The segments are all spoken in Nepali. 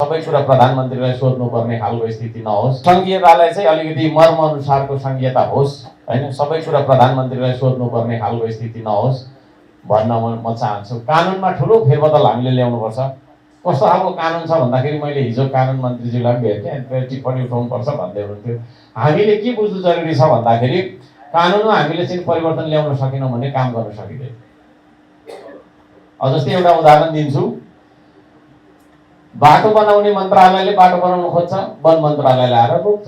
सबै कुरा प्रधानमन्त्रीलाई सोध्नुपर्ने खालको स्थिति नहोस्। सङ्घीयतालाई चाहिँ अलिकति मर्म अनुसारको सङ्घीयता होस् होइन, सबै कुरा प्रधानमन्त्रीलाई सोध्नुपर्ने खालको स्थिति नहोस् भन्न म चाहन्छु। कानुनमा ठुलो फेरबदल हामीले ल्याउनुपर्छ। कस्तो खालको कानुन छ भन्दाखेरि मैले हिजो कानुन मन्त्रीज्यूलाई भेटेँ अनि टिप्पणी उठाउनुपर्छ भन्दै हुनुहुन्थ्यो। हामीले के बुझ्नु जरुरी छ भन्दाखेरि कानुनमा हामीले चाहिँ परिवर्तन ल्याउन सकेनौँ भने काम गर्न सकिँदैन। जस्तै एउटा उदाहरण दिन्छु, बाटो बनाउने मन्त्रालयले बाटो बनाउन खोज्छ, वन मन्त्रालयले आएर रोक्छ।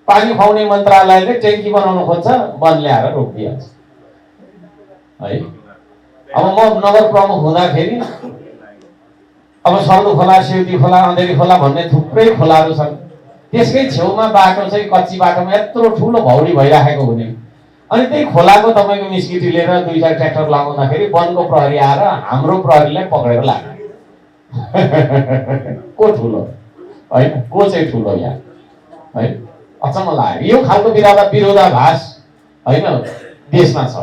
पानी खुवाउने मन्त्रालयले ट्याङ्की बनाउन खोज्छ, वनले आएर रोकिदिन्छ है। अब म नगर प्रमुख हुँदाखेरि अब सर्दु खोला, सेउती खोला, अँधेरी खोला भन्ने थुप्रै खोलाहरू छन्। त्यसकै छेउमा बाटो चाहिँ कच्ची बाटोमा यत्रो ठुलो भौडी भइराखेको हुने, अनि त्यही खोलाको तपाईँको मिस्किटी लिएर 2-4 ट्र्याक्टर लगाउँदाखेरि वनको प्रहरी आएर हाम्रो प्रहरीलाई पक्रेर लाग्यो। को ठुलो होइन, को चाहिँ ठुलो यहाँ है, अचम्म लाग्यो। यो खालको विरोधाभास होइन देशमा छ।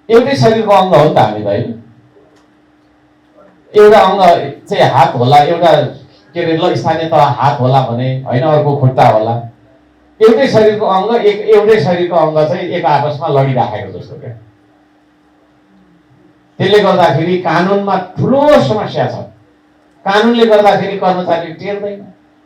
एउटै शरीरको अङ्ग हो नि त हामी त होइन। एउटा अङ्ग चाहिँ हात होला, एउटा के अरे ल स्थानीय तह हात होला भने होइन, अर्को खुट्टा होला। एउटै शरीरको अङ्ग एउटै शरीरको अङ्ग चाहिँ एक आपसमा लडिराखेको जस्तो क्या। त्यसले गर्दाखेरि कानुनमा ठुलो समस्या छ। कानुनले गर्दाखेरि कर्मचारी टेर्दैन।